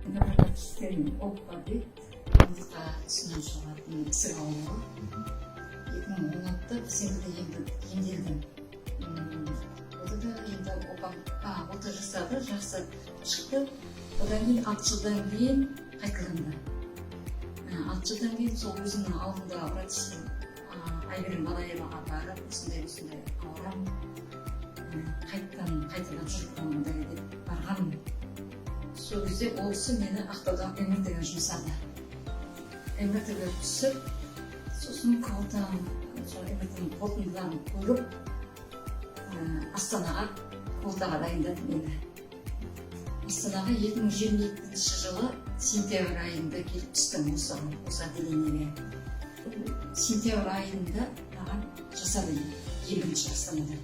Доброкачественный опухоль дейді, омыртқа тұсынан шығатын ісік ауруы. 2016-да сенбіде емделдім. Ода да енді опам ота жасады, жақсы шықты. Одан кейін 6 жылдан кейін қайталанды. 6 жылдан кейін сол өзімнің алдында врачым Айгерім Балаеваға барып, осындай осындай ауырамын, қайтадан қайтадан жүріп мындай деп барғанмын. Сол кезде ол кісі мені Ақтаудан МРТ ге жұмсады. МРТ ге түсіп, сосын квотаның, сол МРТ ның қорытындыларын көріп, Астанаға квотаға дайындады мені. Астанаға 2022 жылы сентябрь айында келіп түстім осы отделениеге. Сентябрь айында маған жасады ең бірінші Астанада.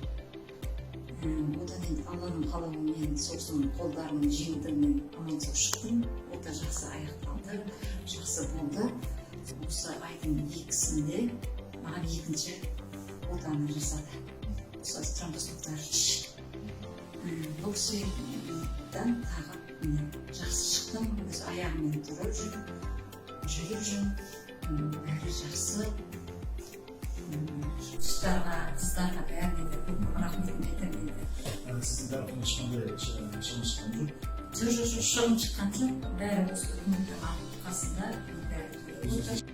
Одан енді Алланың қалауымен сол кісінің қолдарын жеңдім, аман сау шықтым. Ота жақсы аяқталды, жақсы болды. Осы айдың 2-сінде маған екінші отаны жасады, осы тромбоз. Бұл кісіден тағы міне жақсы шықтым, өз аяғыммен тұрып жүрмін, жүріп жүрмін. Бәрі жақсы. Құстарға, қыздарға, бәріне де көп көп рахметімді айтамын енді. Сіздің тарапынан ешқандай шығын шыққан жоқ? Жоқ, шығын шыққан жоқ, бәрі осы үкіметтің арқасында бәрі.